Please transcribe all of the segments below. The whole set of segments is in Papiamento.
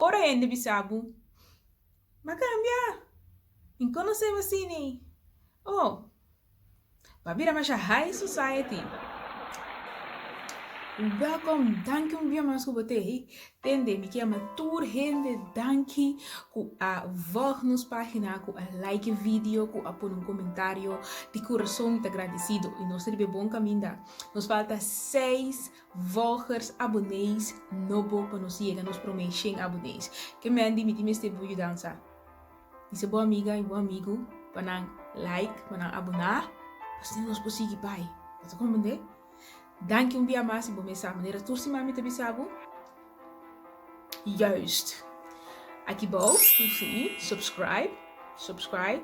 Ora hende bisa bo, B'a kambia! Mi konosé bo asina. Oh, b'a bira masha high society. Welkom, danki un bia mas ku bo t'ei. Tende, mi ke yama tur hende danki ku a volg nos pagina, ku a like e video, ku a pone un komentario. Di kurason mi ta gradesido i nos ta riba e bon kaminda. Nos falta seis Volgers, abonees nobo pa nos yega nos prome shen abonees. Ke men di mi tin mester bo yudansa. Bisa bo amiga i bo amigu pa nan like, pa nan aboná, pa asina nos por sigui bai. Bo ta komprendé? Danki un bia mas i bo mes sa manera tur siman mi ta bisa bo. Juist. Aki bou, si, subscribe, subscribe,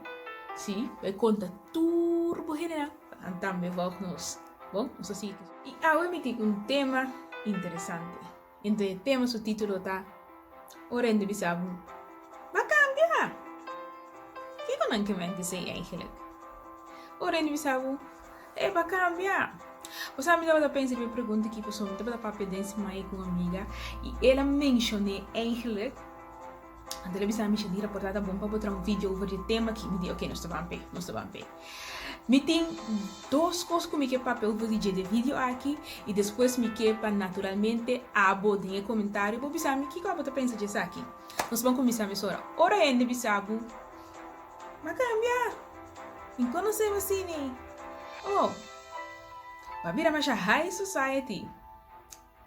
si, bai konta tur bo hendenan pa nan tambe volg nos. Bon, nos ta sigui. I awe mi tin un tema interesante. Enton e tema su título ta, Ora hende bisa bo, B'a kambia! Kiko nan ke mente esei eigenlijk? Ora hende bisa bo, E b'a kambia! Bo sa mi tabata pensa riba e pregunta aki pasobra mi tabata papia den siman ei ku un amiga i el a menshoné eigenlijk. Anto el a bisa mi, Shanira, por ta ta bon pa bo traha un video over di e tema aki. Mi di, oke, nos ta ban p'e, nos ta ban p'e. Mi tin dos kos ku mi ke papia over di dje den video aki i despues mi ke pa naturalmente abo den e komentario bo bisa mi kiko abo ta pensa dje esaki. Nos ban kuminsá mesora. Ora hende bisa bo, M'a kambia! Mi konosé bo asina. Oh, bo a bira masha high society.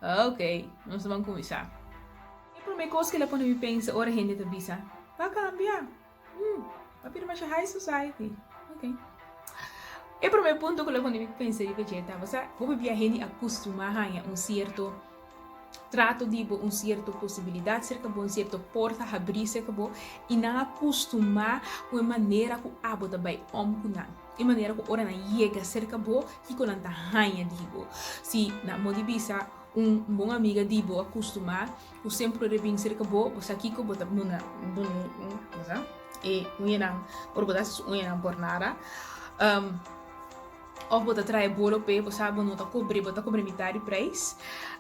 Ok, nos ta ban kuminsá. E promé kos ku el a pone mi pensa ora hende ta bisa, Bo a kambia! Hmm, bo a bira masha high society. Ok. E promé punto ku el a pone mi pensa riba dje ta, bo sa, hopi bia hende a kustumá haña un sierto trato di bo, un sierto posibilidat serka bo, un sierto porta habrí serka bo, i nan a kustumá ku e manera ku abo ta bai om ku nan. E manera ku ora nan yega serka bo, kiko nan ta haña di bo. Si, na modo di bisa, un bon amiga di bo a kustumá ku semper ora e bin serka bo, bo sa kiko bo ta duna, bo sa, e uñanan, ora bo ta hasi su uñanan por nada. Òf bo ta trae bolo p'e, bo sa bo no ta kobr'é, bo ta kobr'é mitad di preis.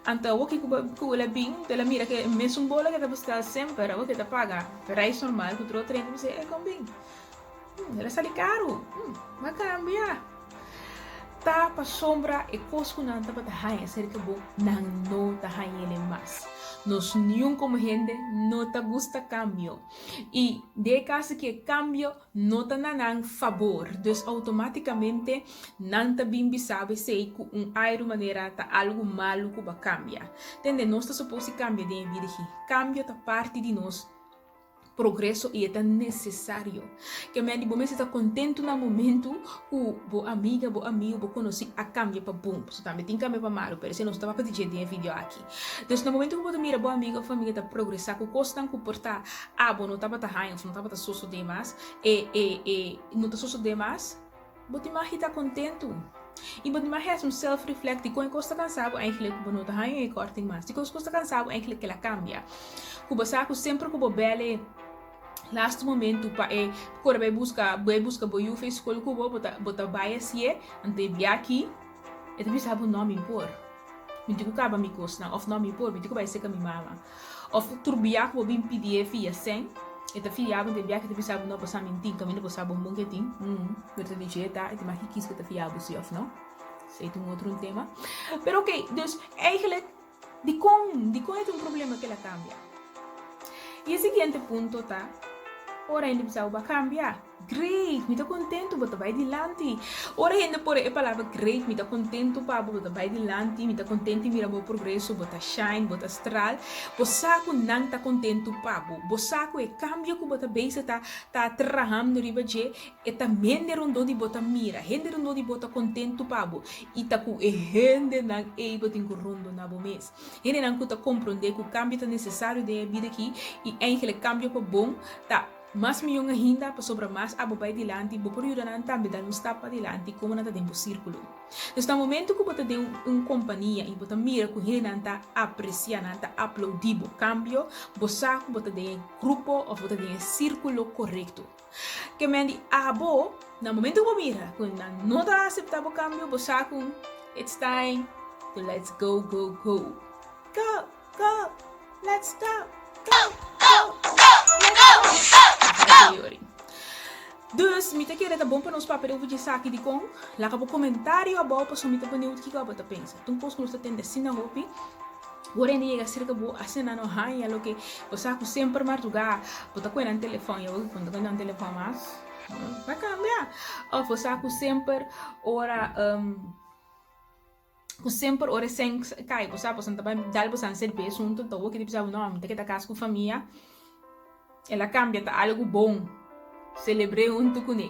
Anto awor ki ku el a bin, el a mira ku e mesun bolo ku e ta buska semper, awor ku e ta paga preis normal ku tur otro hende, bisa e kon bin? El a sali karu, a kambia. Ta pasobra e kos ku nan tabata haña serka bo, nan no ta hañ'el mas. Nos niun komo hende no ta gusta kambio. I den e kaso ki e kambio no ta na nan fabor, dus automáticamente nan ta bin bisa bo esei ku un airu manera ta algu malu ku bo a kambia. Tende, nos ta supos di kambia den e bida aki. Kambio ta parti di nos progreso i e ta nesesario. Ke men di bo mester ta kontentu na momentu ku bo amiga, bo amigu, bo konosí a kambia pa bon. Pasobra tambe tin kambia pa malu, pero esei nos ta papia di dje den e video aki. Dus na momentu ku bo ta mira bo amiga òf amiga ta progresá ku kosnan ku por ta abo no tabata haña òf no tabata sosodé mas, e e e no ta sosodé mas, bo tin mag ta kontentu. I bo tin mag hasi un self reflect dikon e kos ta kansa bo eigentlik ku bo no ta haña e kòrting mas, dikon e kos ta kansa bo eigentlik kel a kambia. Ku bo sa ku semper ku bo bèl e lastu momentu pa e kore bai buska bai buska bo yu for skol ku bo, bo ta bo ta bai hasié, anto e bia aki e ta bisa bo no mi por, mi tin ku kaba mi kosnan òf no mi por, mi tin ku bai seka mi mama. Of tur bia ku bo bin pidié fia sèn, e ta fia bo, den bia ke ta bisa bo no pasá mintin, kaminda bo sa bon bon ke tin, pero ta di dje ta, e ta maki kis ke ta fia bo si of no. Esei ta un otro un tema. Pero ok, dus eigenlijk dikon, dikon e ta un problema ke el a kambia? I e siguiente punto ta, ora hende bisa bo a kambia. Great! Mi ta kontentu, bo ta bai dilanti. Ora hende pone e palabra great, mi ta kontentu pa bo, bo ta bai dilanti, mi ta kontentu di mira bo progreso, bo ta shine, bo ta stral. Bo sa ku nan ta kontentu pa bo. Bo sa ku e kambio ku bo ta bezig ta ta trahando riba dje, e ta hende rondó di bo ta mira, hende rondó di bo ta kontentu pa bo. I ta ku e hendenan ei bo tin ku rondoná bo mes. Hendenan ku ta komprondé ku kambio ta nesesario den e bida aki i eigentlik kambio pa bon ta. Mas mion ainda, pasobra mas abo bai dilanti, bo por yuda nan tambe dal un stap padilanti komo nan ta den bo sírkulo. Dus na momentu ku bo ta den un kompania i bo ta mira ku hendenan ta apresiá, nan ta aploudí bo kambio, bo sa ku bo ta den e grupo òf bo ta den e sírkulo korekto. Ke men di abo, na momentu ku bo mira ku nan no ta aseptá bo kambio, bo sa ku it's time to let's go, go, go. Go, go, let's go, go, go! Dus, mi ta kere ta bon pa nos papia over di esaki dikon. Laga bo komentario abou pasobra mi ta beniut kiko abo ta pensa. Ta un kos ku nos ta tende asina hopi. Ora hende yega serka bo, asina nan no haña loke bo sa ku semper mardugá bo ta kue nan telefòn, ya bo ku no ta kue nan telefòn mas, ta kambia. Òf bo sa ku semper ora ku semper ora e sèn kai, bo sa boso ta bai dal boso serbes huntu, anto bo ke ta bisa bo no, mi ta keda kas ku famia. El a kambia ta algu bon, selebr'é huntu kuné.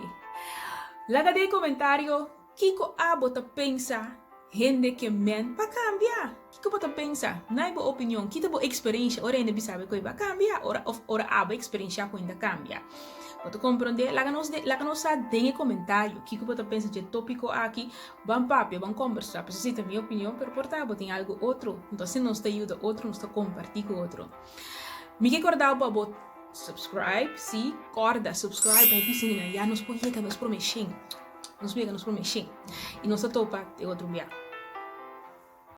Laga den komentario kiko abo ta pensa hende ke men pa kambia. Kiko bo ta pensa? Nai bo opinion. Ki ta bo eksperensha ora hende bisa bo ku e ba kambia ora òf ora abo eksperensha ku hende a kambia? Bo ta komprondé? Laga nos laga nos sa den e komentario kiko bo ta pensa dje tópiko aki. Ban papia, ban kombersá. Pasobra si ta mi opinion, pero por ta bo tin algu otro. Enton asina nos ta yuda otro, nos ta kompartí ku otro. Mi ke kòrda bo pa bo subscribe, sí, kòrda subscribe pa e pisina ya nos por yega nos prome shen. Nos por yega nos prome shen. I nos ta topa te otro bia.